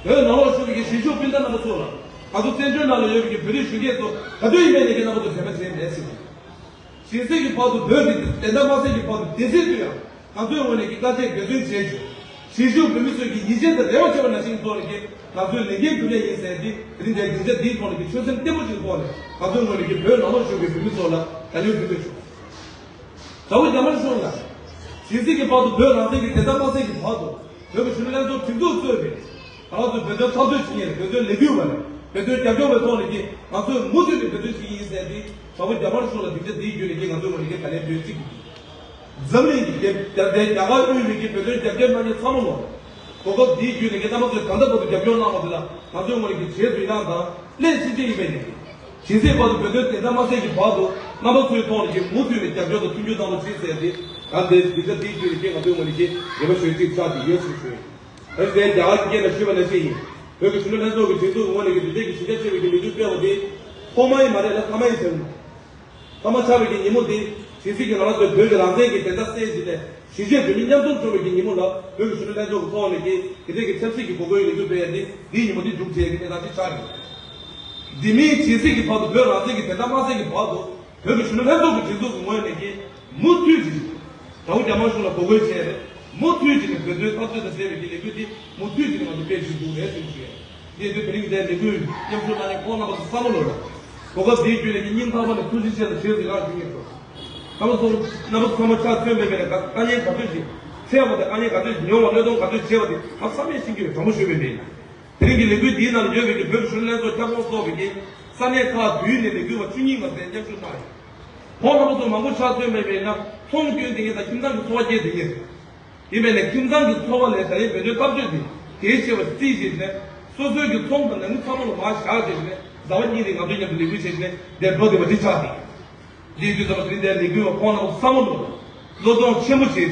བོད་ནང་ལོགས་བཞུགས་པའི་གཞིས་བཞུགས་སྤུན་ཟླ་རྣམ་པ་ཚོ་ལ། ང་ཚོ་བཙན་བྱོལ་ནང་ལ་ཡོད་པའི་བོད་རིགས་གཞོན་སྐྱེས་ཚོ་ག་དུས་ཡིན་མིན་ནས་ཀྱི་རྣམ་པ་ཚོ་དྲན་པ་བྱས་མེད་ཟེར། ཞིང་སྲིད་ཀྱི་བར་དུ་བོད་ཀྱི་བདེན་མཐའ་མ་གསལ་གྱི་བར་དུ་དེ་སྲིད་དུ་ཡང་ང་ཚོའི་ངོས་ནས་ཀྱི་དཀའ་སྤྱད་འབད་བརྩོན་བྱས་བྱུང་། གཞིས་བཞུགས་བོད་མི་ཚོས་ཀྱི་ཡིད་ཆེས་དང་རེ་བ་བྱས་པ་ནང་བཞིན་ཐོག་ནས་ཀྱི་ང་ཚོའི་ལས་འགན་སྒྲུབ་ཡ་ཡིན་ཟེར་ཏེ། དེ་རིང་འདིར་སྡིངས་ཆ་འདིའི་ཐོག་ནས་ཀྱི་ཆོད་སེམས་བརྟན་པོ་ཞིག་ཐོག་ནས་ང་ཚོའི་ངོས་ནས་ཀྱི་བོད་ནང་ལོགས་བཞུགས་པའི་བོད་མི་ཚོ་ལ་བརྡ་ལན་ཕུལ་འདོད་བྱུང་། དགྲ་བོ་རྒྱ་དམར་གཞུང་ལ། ཞིང་སྲིད་ཀྱི་བར་དུ་བོད་རང་བཙན་གྱི་བདེན་མཐའ་མ་གསལ་གྱི་བར་དུ། བོད་ཀྱི་གཞོན་ནུ་ལྷན་ཚོགས་སྒྲིག་འཛུགས་གཙོས་པའི། ང་རང་ཚོའི་བོད་དོན་འཐབ་རྩོད་བྱེད་མཁན་བོད་དོན་ལས་འགུལ་བ་ལས་བོད་དོན་རྒྱབ་སྐྱོར་བའི་ཐོག་ནས་ཀྱི་ང་ཚོས་མུ་མཐུད་ནས་བོད་དོན་བྱེད་ཀྱི་ཡིན་ཟེར་ཏེ། དགྲ་བོ་རྒྱ་དམར་གཞུང་ལ་སྡིངས་ཆ་འདིའི་བརྒྱུད་ནས་ཀྱི་ང་ཚོའི་ངོས་ནས་ཀྱི་བརྡ་ལན་འབུལ་རྩིས་ཀྱི་འདུག་འཛམ་གླིང་གི་རྒྱལ་རྒྱལ་རྒྱལ་རྒྱ་གར་དབུས་པའི་ཀྱི་བོད་དོན་རྒྱབ་སྐྱོར་གནང་མཁན་ཚང་མ་ལོ། གོ་སྐབས་འདིའི་བརྒྱུད་ནས་ཀྱི་རྣམ་པ་ཚོས་གང་ལྟར་བར་དུ་རྒྱབ་སྐྱོར་གནང་བ་དེ་ལ་ང་ཚོའི་ངོས་ནས་ཀྱི་རྗེས་སུ་ཡི་རང་དང་སླད་ཕྱིན་ཆད་ཡིན་པས་ནས། ཇི་སྲིད་བར་དུ་བོད་དོན་བདེན་མཐའ་མ་གསལ་གྱི་བར་དུ་རྣམ་པ་ཚོའི་ཐོག་ནས་ཀྱི་མུ་མཐུད་ནས་རྒྱབ་སྐྱོར་དང་མཐུན་འགྱུར་གནང་རོགས་གྱིས་ཟེར་ཏེ། ད་འདིར་སྡིངས་ཆ་འདིའི་བརྒྱུད་ནས་ཀྱི་ང་ཚོའི་ངོས་ནས་ཀྱི་རེ་བ་ཞུ་རྩིས་ཆགས་ཀྱི་ཡོད་ཟེར་ཞུ། ཨ་ནི་དེ་རྒྱ་གར་གྱི་སྐད་ལ་ཞུས་པ་ནང་བཞིན་ཡིན། བོད་ཀྱི་གཞོན་ནུ་ལྷན་ཚོགས་ཀྱི་སྒྲིག་འཛུགས་ཀྱི་ངོས་ནས་ཀྱི་འདི་འདྲའི་གི་གཞི་རྒྱ་ཆེ་བའི་གི་ལས་འགུལ་སྤེལ་བ་དེ་ཐོག་མ་ཡིན་མ་རེད་ལ་མཐའ་མ་ཡིན་ཟེར། མཐའ་མ་ཆགས་པའི་གི་ཉིན་མོ་འདི་ཇི་སྲིད་ཀྱི་ང་རང་ཚོའི་བོད་ཀྱི་རང་བཙན་གྱི་བདེན་མཐའ་གསལ་བཞིན་ནས་གཞིས་བྱེས་བོད་མི་མཉམ་འཛོམས་བྱུང་བའི་གི་ཉིན་མོ་ལ་བོད་ཀྱི་གཞོན་ནུ་ལྷན་ཚོགས་ཀྱི་ཐོག་ནས་ཀྱི་དེ་འདྲའི་གི་ཆབ་སྲིད་ཀྱི་འགོག་རྒོལ་ལས་འགུལ་སྤེལ་ཡ་འདི་འདིའི་ཉིན་མོ་འདི་མཇུག་བསྒྲིལ་ཡ་གི་གནས་སྟངས་ཅིག་ཆགས་ཡོད། འདི་མིན་ཇི་སྲིད་ཀྱི་བར་དུ་བོད་རང་བཙན་གྱི་བདེན་མཐའ་མ་གསལ་གྱི་བར་དུ་བོད་ཀྱི་གཞོན་ནུ་ལྷན་ཚོགས་ཀྱི་སྒྲིག་འཛུགས་ཀྱི་ངོས་ནས་ཀྱི་མུ་མཐུད་ཀྱིས་དགྲ་བོ་རྒྱ་དམར་གཞུང་ལ་འགོག་རྒོལ་བྱས་རེད། མུ་མཐུད་ཀྱིས་ནས་བོད་དོན་འཐབ་རྩོད་དང་འབྲེལ་བའི་གི་ལས་འགུལ་འདི་མུ་མཐུད་ཀྱིས་ནས་ང་ཚོ་སྤེལ་བཞིན་འདུག་ལས་ཞུ་ཞུ་ཡ། འདི་དུས་དེ་རིང་འདིར་ལས་འགུལ་མཉམ་ཞུགས་གནང་མཁན་ཁོང་རྣམ་པ་ཚོ་བསམ་བློ་ལོ་ལ། གོ་སྐབས་འདིའི་བརྒྱུད་ནས་ཀྱི་སྙིང་ཐག་པ་ནས་ཐུགས་རྗེ་ཆེ་དང་བྱས་ཟིན་རང་ཞུ་ངེས་སོ། རྣམ་པ་ཚོ་རྣམ་པ་ཚོ་ཚང་མ་ཕྱག་ཚོད་མེད་པའི་ནས་དཀའ་ངལ་ག་ཚོད་ཞིག་འཕྲད་པ་དང་དཀའ་ངལ་ག་ཚོད་ཞིག་མྱོང་བ་བློས་གཏོང་ག་ཚོད་བྱས་པ་དེ་ང་ཚང་མས་ཤེས་ཀྱི་ཡོད། དྲང་པོ་ཞུས་པའི་མེད། དེ་རིང་གི་ལས་འགུལ་འདིའི་ནང་ཡོད་པའི་གི་བོད་ཀྱི་གཞོན་ནུ་ལྷན་ཚོགས་ཁྱབ་ཁོངས་གཙོས་པའི་གི་ས་གནས་ཁག་བརྒྱུད་ནས་ལས་འགུལ་བ་བཅུ་གཉིས་མ་ཟད་མཉམ་ཞུགས་གནང་ཡོད། ཁོང་རྣམ་པ་ཚོ་མང་པོ་ཕྱག་ཚོད་མེད་པའི་ནང་ཚོང་སྐྱོན་དེ་ཉིད་དང་ཁྱིམ་ཚང་གི་འཚོ་བ་སྐྱེལ་དེ་ཉིད། ཡིན་པས་ནས་ཁྱིམ་ཚང་གི་འཚོ་བ་ལས་ད་རེས་བོད་དོན་འཐབ་རྩོད་དེ་གལ་ཆེ་བ་རྩིས་བྱས་ནས་སོ་སོའི་གི་ཚོང་དང་ནང་མི་ཚང་མ་ལ་མར་བཞག་བྱས་ནས་ཟླ་བ་གཉིས་རིང་ང་ཚོ་མཉམ་དུ་ལས་འགུལ་བྱས་ནས་འདིར་འགྲོ་བསྡད་པ་འདི་ཆགས་ཏེ། འདིའི་དུས་ཙམ་པ་དེ་རིང་འདིར་ལས་འགུལ་བ་ཁོང་རྣམ་པ་ཚང་མ་ལ་བློས་གཏོང་ཆེན་པོ་བྱས་ཏེ་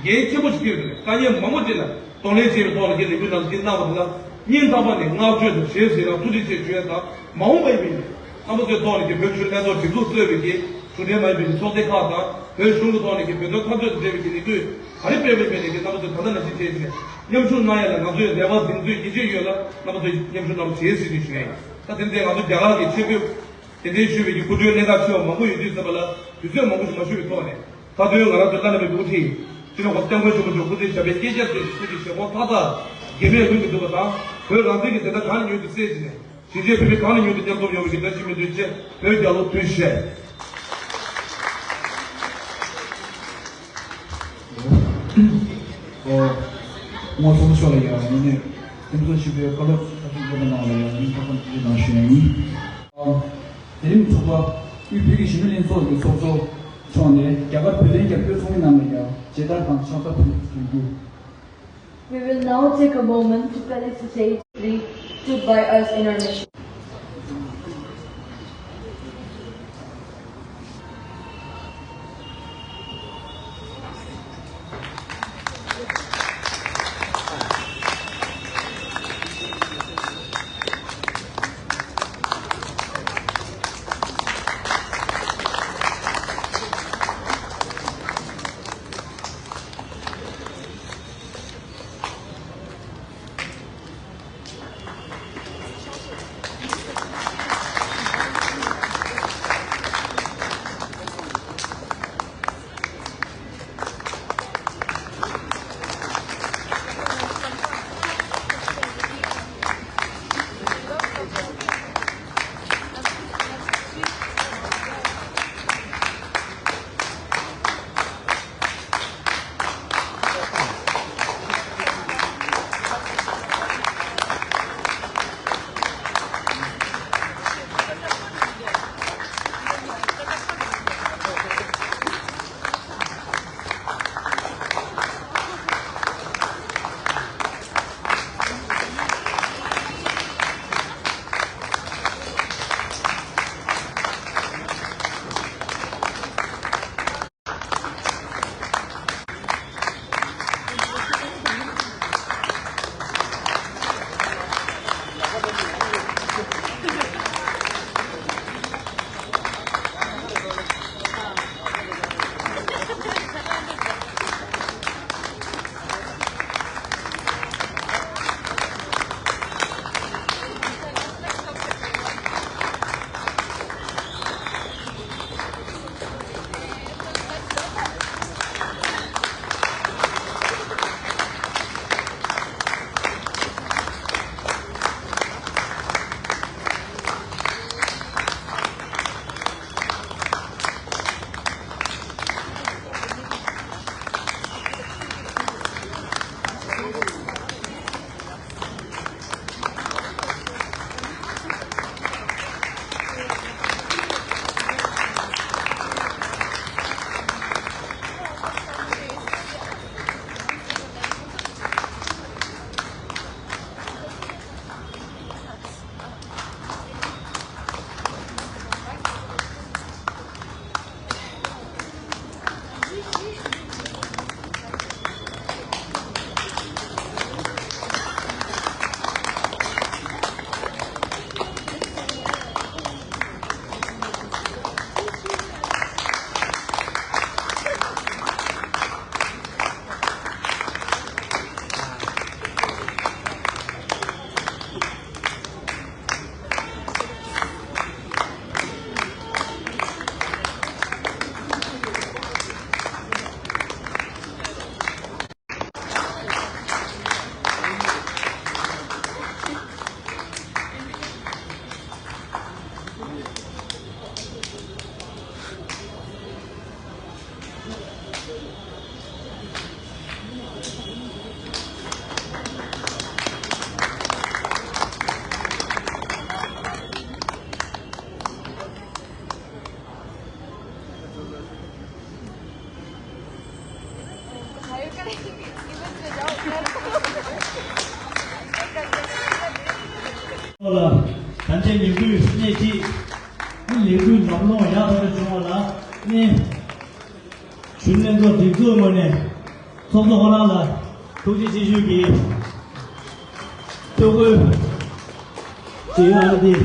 འགན་ཆེན་པོ་ཞིག་འཁྱེར་ཏེ་དཀའ་ངལ་མང་པོ་ཅིག་ལ་གདོང་ལེན་བྱས་པའི་ཐོག་ནས་ཀྱི་ལས་འགུལ་རྣམས་འདི་གནང་བ་དེ་ལ་སྙིང་ཐག་པ་ནས་བསྔགས་བརྗོད་དང་ཞེ་ཟེར་རང་ཐུགས་རྗེ་ཆེ་ཞུ་ཡ་དང་མ་འོངས་པ་ཡིན་པའི་རྣམ་པ་ཚོའི་ཐོག་ནས་ཀྱི་བོད་གཞོན་ལྷན་ཚོགས་སྒྲིག་འཛུགས་གཙོས་པའི་ཀྱི་གཞུང་འབྲེལ་མ་ཡིན་པའི་ཚོགས་སྡེ་ཁག་དང་བོད་གཞུང་གི་ཐོག་ནས་ཀྱི་བོད་དོན་འཐབ་རྩོད་དང་འབྲེལ་བའི་ཀྱི་ལས་འགུལ་ག་རེ་སྤེལ་བའི་མེད་ནས་ཀྱི་རྣམ་པ་ཚོས་ད་ལྟ་ནང་བཞིན་བྱས་ནས་མཉམ་ཞུགས་གནང་ཡ་ལ་ང་ཚོས་རེ་བ་གདེང་ཚོད་ཡིད་ཆེས་ཡོད་ལ་རྣམ་པ་ཚོས་མཉམ་ཞུགས་གནང་རོགས་བྱེད་ཟེར་ནས་ཞུ་ཡ་ཡིན། ད་དེ་ཚེ་ང་ཚོ་རྒྱ་གར་གྱི་ཆེས་མཐོའི་དེ་འདྲའི་ཞུས་པའི་ཀྱི་སྐུ་མགྲོན་གནད་འགག་ཆེ་བ་མང་པོ་ཡོད་དུས་ཙམ་པ་ལ་དུས་ཚོད་མང་པོ་ཞིག་མ་ཞུ་བའི་ཐོག་ནས་མཐའ་དོན་ང་རང་ཚོ་བླ་ན་མེད་པའི་དབུ་ཁྲིད་སྤྱི་ནོར་༸གོང་ས་༸སྐྱབས་མགོན་ཆེན་པོ་མཆོག་སྐུ་ཚེ་ཞབས་པད་བསྐལ་བརྒྱར་བརྟན་ཅིང་སྐུ་ཚེ་ཞབས་ཁོང་མཐའ་དག་འགྱུར་མེད་ལྷུན་གྱིས་འདུག་པ་དང་བོད་རང་བཙན་གྱི་བདེན་མཐའ་གང་ནས་ཡོད་དུ་གསལ་བྱས་ནས་གཞིས་བྱེས་བོད་མི་གང་ནས་ཡོད་དུ་མཉམ་འཛོམས་ཡོང་བའི་གི་བཀྲ་ཤིས་སྨོན་འདུན་ཆེ། བོད་རྒྱལ་ལོ། ཐུགས་རྗེ་ཆེ། ཨོ། ངོ་སོང་ཤོག་ལ་ཡ་ངོ་ནས་དེ་ཚོ་ཞིག་པའི་བཀའ་སློབ་ཐབས་ཤེས་བཀོད་པ་གནང་བ་ལ་ཡ་ངས་ཐུགས་ཁམས་བདེ་ལེགས་གནང་ཞུ་ཡ་ཡིན། ཨོ། དེ་རིང་ཚོགས་པ་དབུས་བོད་ཀྱི་གཞོན་ནུ་ལྷན་ཚོགས་ཀྱི་ཚོགས་གཙོ་མཆོག་ནས་རྒྱ་གར་བོད་དོན་རྒྱབ་སྐྱོར་ཚོགས་མི་རྣམས་ལ་ཡ་མཇལ་དར་དང་ཕྱག་རྟགས་ཕུལ་དགོས། We will now take a moment to felicitate the stood by us in our mission. ལ་གང་ཅི་ལས་འགུལ་སྣེ་ཁྲིད། ལས་འགུལ་ལམ་ལྷོང་ཡག་ཐོག་ཏུ་བྱུང་བ་ལ་ནི། གཞོན་ནུ་ལྷན་ཚོགས་སྒྲིག་འཛུགས་ངོས་ནས་ཚོགས་གཙོ་ཁོ་རང་ལ་ཐུགས་རྗེ་ཆེ་ཞུ་གི། ཐུགས་ཁུར་ཞུ་ཡག་འདི།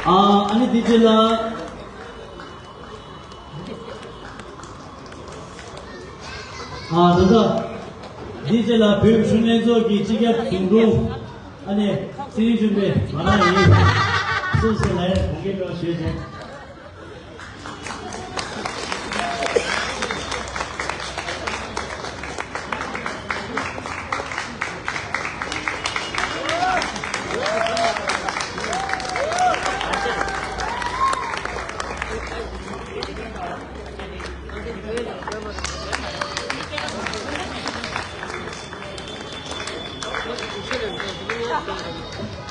ཨ་ཨ་ནི་དེ་རྗེས་ལ། ཨ་ད་ལྟ་འདི་རྗེས་ལ་བོད་གཞོན་ལྷན་ཚོགས་ཀྱི་སྤྱི་ཁྱབ་ཟུང་དྲུང་ཨ་ནི་ཚེ་རིང་ཆོས་འཕེལ་མ་ལགས་ཡིན། སོ་སོ་ལ་ཡང་གོང་འཁེལ་འགྲོ་ཞུས་སོང་།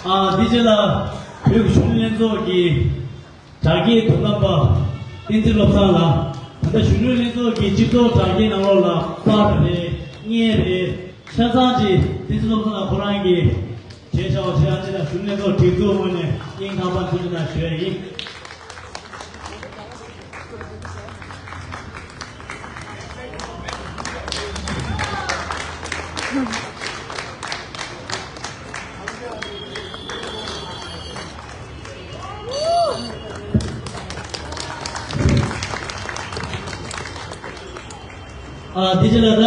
ཨ་འདི་རྗེས་ལ་བོད་ཀྱི་གཞོན་ནུ་ལྷན་ཚོགས་ཀྱི་དྲ་རྒྱའི་དོ་དམ་པ་བསྟན་འཛིན་བློ་བཟང་ལགས། ད་ལྟ་གཞོན་ནུ་ལྷན་ཚོགས་ཀྱི་སྤྱི་ཚོགས་དྲ་རྒྱའི་ནང་ལོགས་ལ་པར་རེད། བརྙན་རེད། ཆ་ཚང་ཅིག་བསྟན་འཛིན་བློ་བཟང་ལགས་ཁོ་རང་གིས་བྱས་བཞག་པ་དེ་ཡང་ཅི་ལ་གཞོན་ནུ་ལྷན་ཚོགས་སྒྲིག་འཛུགས་ངོས་ནས་སྙིང་ཐག་པ་ནས་ཐུགས་རྗེ་གནང་ཞུ་ཡ་ཡིན། ཨ་དེ་རྗེས་ལ་ད་ད་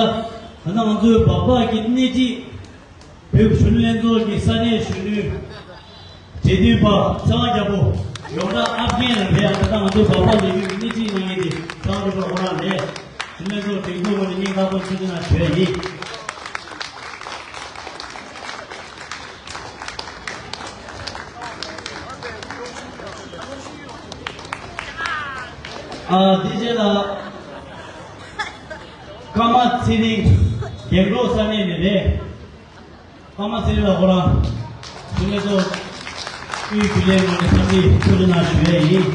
ལྟ་ང་ཚོའི་སྦག་སྦག་གི་སྣེ་ཁྲིད་བོད་ཀྱི་གཞོན་ནུ་ལྷན་ཚོགས་ཀྱི་ས་གནས་གཞོན་ནུ་འབྲེལ་མཐུད་པ་ཚེ་དབང་རྒྱལ་པོ་ཡོངས་གྲགས་ཨབ་རྒན་ལགས་རེད། ཨ་ད་ལྟ་ང་ཚོའི་སྦག་སྦག་ལས་འགུལ་གྱི་སྣེ་ཁྲིད་གནང་མཁན་དེ་ཚེ་དབང་རྒྱལ་པོ་ཁོ་རང་རེད། གཞོན་ནུ་ལྷན་ཚོགས་སྒྲིག་འཛུགས་ངོས་ནས་སྙིང་ཐག་པ་ནས་ཐུགས་རྗེ་གནང་ཞུ་ཡ་ཡིན། ཨ་དེ་རྗེས་ལ་ཀརྨ་ཚེ་རིང་རྒྱལ་འགོག་ས་གནས་ནས་རེད། ཀརྨ་ཚེ་རིང་ལགས་ཁོ་རང་གཞོན་ནུ་ལྷན་ཚོགས་དབུས་རྒྱུན་ལས་ངོས་ནས་འཚམས་འདྲི་ཐུགས་རྗེ་གནང་ཞུ་ཡ་ཡིན།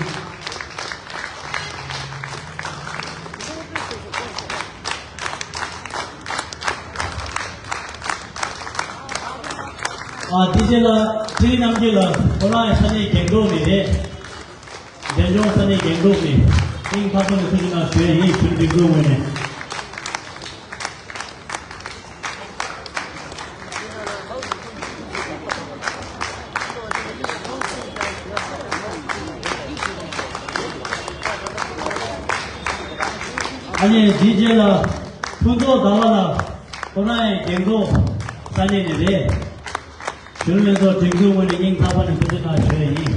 ཨ་དེ་རྗེས་ལ་ཚེ་རིང་རྣམ་རྒྱལ་ལགས་ཁོ་རང་ཡང་ས་གནས་རྒྱང་སྒྲོག་ནས་རེད། འབྲས་ལྗོངས་ས་གནས་རྒྱང་སྒྲོག་ནས་སྙིང་ཐག་པ་ནས་ཐུགས་རྗེ་གནང་ཞུ་ཡ་ཡིན། གཞོན་ནུ་སྒྲིག་འཛུགས་ངོས་ནས། ཨ་ནི་དེའི་རྗེས་ལ་ཕུན་ཚོགས་ཟླ་བ་ལགས་ཁོ་རང་ཡང་རྒྱང་སྒྲོག་ས་གནས་ནས་རེད། གཞོན་ནུ་ལྷན་ཚོགས་སྒྲིག་འཛུགས་ངོས་ནས་སྙིང་ཐག་པ་ནས་ཐུགས་རྗེ་གནང་ཞུ་ཡ་ཡིན།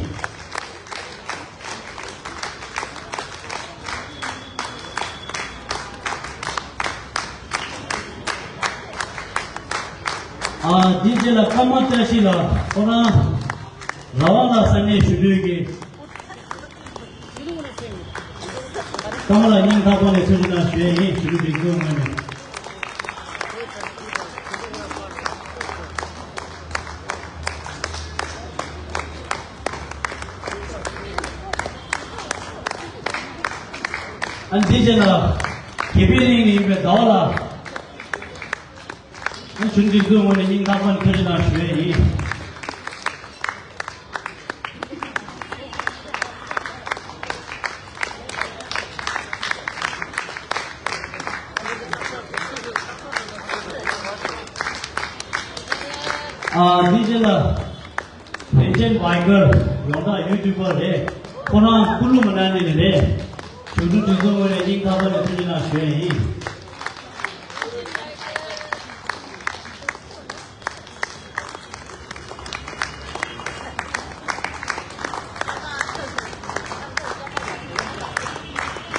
ཨ་དེའི་རྗེས་ལ་ཀརྨ་བཀྲ་ཤིས་ལགས་ཁོ་རང་ར་བ་ལ་ས་གནས་གཞོན་ནུ་གི་ཀརྨ་ལགས་སྙིང་ཐག་པ་ནས་ཐུགས་རྗེ་གནང་ཞུ་ཡ་ཡིན། གཞོན་ནུ་སྒྲིག་འཛུགས་ངོས་ནས། ཨ་ནི་དེ་རྗེས་ལ་དགེ་འཕེལ་གླིང་ནས་ཡིན་པའི་ཟླ་བ་ལགས། ཆུ་འཛིན་ཚོའི་ངོས་ནས་སྙིང་ཐག་པ་ནས་ཐུགས་རྗེ་གནང་ཞུ་ཡས་ཡིན། ཨ། འདི་རྗེས་ལ། བན་ཆེན་བྷའི་ཀར་ཡོངས་གྲགས་ཡུ་ཊུབ་པར་རེད། ཁོ་རང་ཀུ་ལུ་མ་ན་ལི་ནས་རེད། ཞུ་ཀྲུ་དུས་ཚོད་ངོས་ནས་སྙིང་ཐག་པ་ནས་ཐུགས་རྗེ་གནང་ཞུ་ཡས་ཡིན།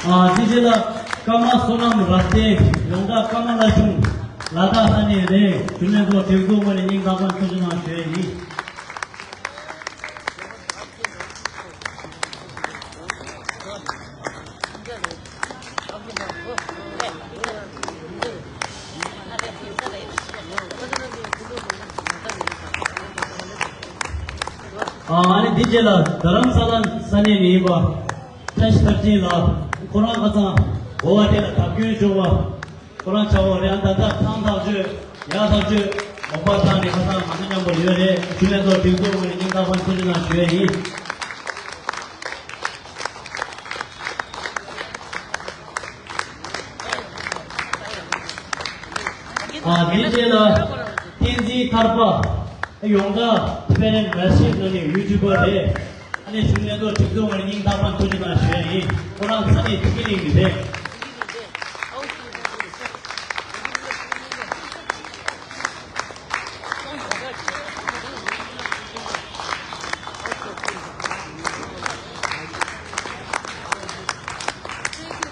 ཨ། དེ་རྗེས་ལ་ཀརྨ་བསོད་ནམས་རབ་བརྟན་ཡོངས་གྲགས་ཀརྨ་བླ་ཆུང་ལ་དྭགས་ས་གནས་རེད། ཞུ་ལན་ཚོགས་སྒྲིག་འཛུགས་ངོས་ནས་སྙིང་ཐག་པ་ཐུགས་རྗེ་གནང་ཞུ་ཡས་ཡིན། ཨ། ཨ་ནི་འདི་རྗེས་ལ་རྡ་རམ་ས་ལ་ས་གནས་ནས་ཡིན་པ་བཀྲ་ཤིས་མཐར་ཕྱིན་ལགས། ཁོ་རང་ཁ་སང་གོ་བ་དེ་ལ་བརྡབ་སྐྱོན་བྱུང་བ། ཁོ་རང་ཆ་བོ་རེད། ཨ། ད་ལྟ་ཐང་ཐག་ཆོད་ཡག་ཐག་ཆོད་མོག་པ་ཐང་ནས་ཁ་སང་ང་ཚོ་མཉམ་པོ་ཡོད་རེད། ཞུ་ལན་ཚོགས་སྒྲིག་འཛུགས་ངོས་ནས་སྙིང་ཐག་པ་ཐུགས་རྗེ་གནང་ཞུ་ཡས་ཡིན། ཨ། དེའི་རྗེས་ལ་བསྟན་འཛིན་ཐར་པ་ཡོངས་གྲགས་ཕེ་རན་མེ་སི་ནང་ནས་ཡུ་ཊུབ་པར་རེད། ཨ་ནི་ཞུ་ལན་ཚོགས་སྒྲིག་འཛུགས་ངོས་ནས་སྙིང་ཐག་པ་ཐུགས་རྗེ་གནང་ཞུ་ཡས་ཡིན། ཁོ་རང་ས་གནས་ཐི་གི་ལིང་ནས་རེད།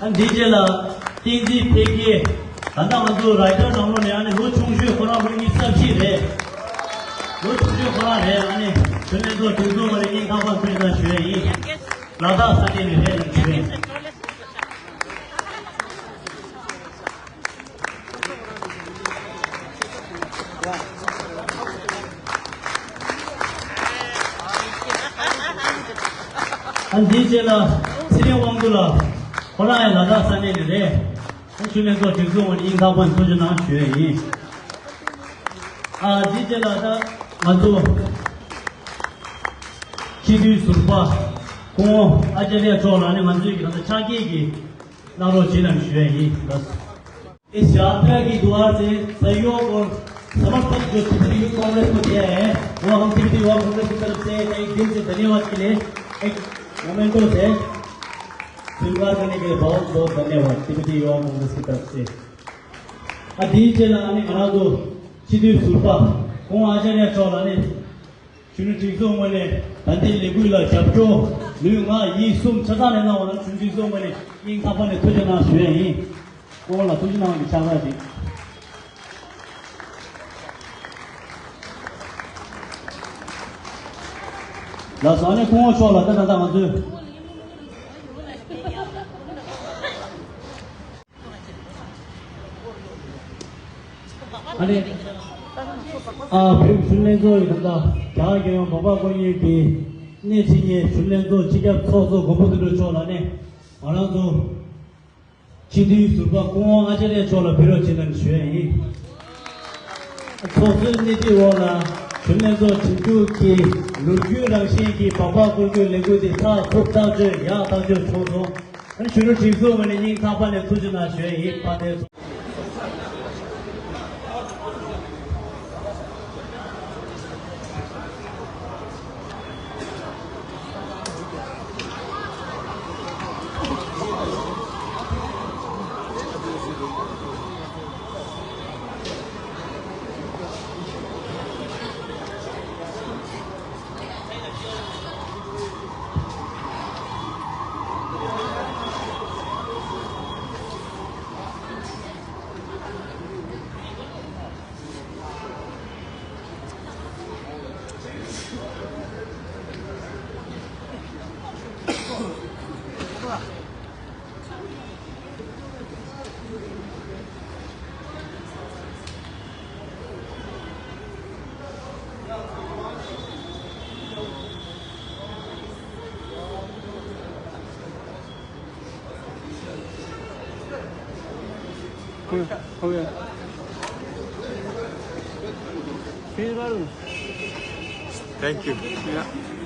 ཨ། འདིའི་རྗེས་ལ་བསྟན་འཛིན་འཕེལ་རྒྱས། ད་ལྟ་ང་ཚོ་རའི་ཊར་ནང་ལོགས་ནས་ཨ་ནི་ལོ་ཆུང་ཤོས་ཁོ་རང་ལོ་ཉི་ཤུ་རྩ་བཞི་རེད། ལོ་ཆུང་ཤོས་ཁོ་རང་རེད། ཨ་ནི་ཞུ་ལན་ཚོགས་སྒྲིག་འཛུགས་ངོས་ནས་སྙིང་ཐག་པ་ཐུགས་རྗེ་གནང་ཞུ་ཡས་ཡིན། ལ་དྭགས་ས་གནས་ནས་རེད། ལ་ཞུ་ཡས་ཡིན། ཨ། འདིའི་རྗེས་ལ་ཚེ་རིང་དབང་འདུས་ལགས། ཁོ་རང་ཡང་ལ་དྭགས་ས་གནས་ནས་རེད། ཨ། ཞུ་ལན་ཚོགས་སྒྲིག་འཛུགས་ངོས་ནས་སྙིང་ཐག་པ་ནས་ཐུགས་རྗེ་གནང་ཞུ་ཡས་ཡིན། ཨ། འདིའི་རྗེས་ལ་ད་ང་ཚོ་སྤྱི་འཐུས་ཟུར་པ་སྐུ་ངོ་ཨ་ཅཱ་རྱ་མཆོག་ལ་ནི་ང་ཚོའི་གི་ད་ལྟ་ཕྱག་འཁྱེར་གྱི་གནང་རོགས་བྱེད་ལ་ཞུ་ཡས་ཡིན། बस। इस यात्रा की दुआ से सहयोग और समर्थन जो तिब्बती यूथ कांग्रेस को दिया है, वो हम तिब्बती युवा कांग्रेस की तरफ से एक दिल से धन्यवाद के लिए एक मोमेंटो से स्वीकार करने के लिए बहुत बहुत धन्यवाद तिब्बती युवा कांग्रेस की तरफ से। ཨ། དེའི་རྗེས་ལ་ཨ་ནི་ང་རང་ཚོ་སྤྱི་འཐུས་ཟུར་པ་ཁོང་ཨ་ཅཱ་རྱ་མཆོག་ལ་ནི་གཞོན་ནུ་སྒྲིག་འཛུགས་ངོས་ནས་ད་ལྟའི་ལས་འགུལ་ལ་རྒྱབ་སྐྱོར་ལུས་ངག་ཡིད་གསུམ་ཆ་ཚང་ནས་གནང་བ་ལ་གཞོན་སྒྲིག་འཛུགས་ངོས་ནས་སྙིང་ཐག་པ་ནས་ཐུགས་རྗེ་གནང་ཞུ་ཡས་ཡིན། ཁོང་ལ་ཐུགས་རྗེ་གནང་གི་ཕྱག་འཚལ་ཞུ། ལགས་སོ། ཨ་ནི་སྐུ་ངོ་མཆོག་ལ་ད་ད་ལྟ་ང་ཚོས། ཨ་ནི། ཨ། བོད་ཀྱི་གཞོན་ནུ་ལྷན་ཚོགས་ཀྱི་ད་ལྟ་རྒྱ་གར་རྒྱལ་ཡོངས་མ་འོངས་པ་དངོས་ཡོད་ཀྱི་སྣེ་ཁྲིད་མཁན་གཞོན་ནུ་ལྷན་ཚོགས་སྤྱི་ཁྱབ་ཚོགས་གཙོ་མགོན་པོ་དོན་གྲུབ་མཆོག་ལ་ནི་ང་རང་ཚོ་སྤྱི་འཐུས་ཟུར་པ་སྐུ་ངོ་ཨ་ཅཱ་རྱ་མཆོག་ལ་ཕེབས་རོགས་བྱེད་ལ་ཞུ་ཡས་ཡིན། ཚོགས་གཙོའི་སྣེ་ཁྲིད་འོག་ལ་གཞོན་ནུ་ལྷན་ཚོགས་སྒྲིག་འཛུགས་ཀྱི་ལོ་རྒྱུས་རང་བཞིན་གྱི་སྦག་སྦག་སྐོར་སྐྱོད་ལས་འགུལ་དེ་ཚགས་ཚུད་ཐག་ཆོད་ཡག་ཐག་ཆོད་བྱུང་སོང་། གཞོན་ནུ་སྒྲིག་འཛུགས་ངོས་ནས་སྙིང་ཐག་པ་ནས་ཐུགས་རྗེ་གནང་ཞུ་ཡས་ཡིན། ཕ་དེ། Thank you. Yeah.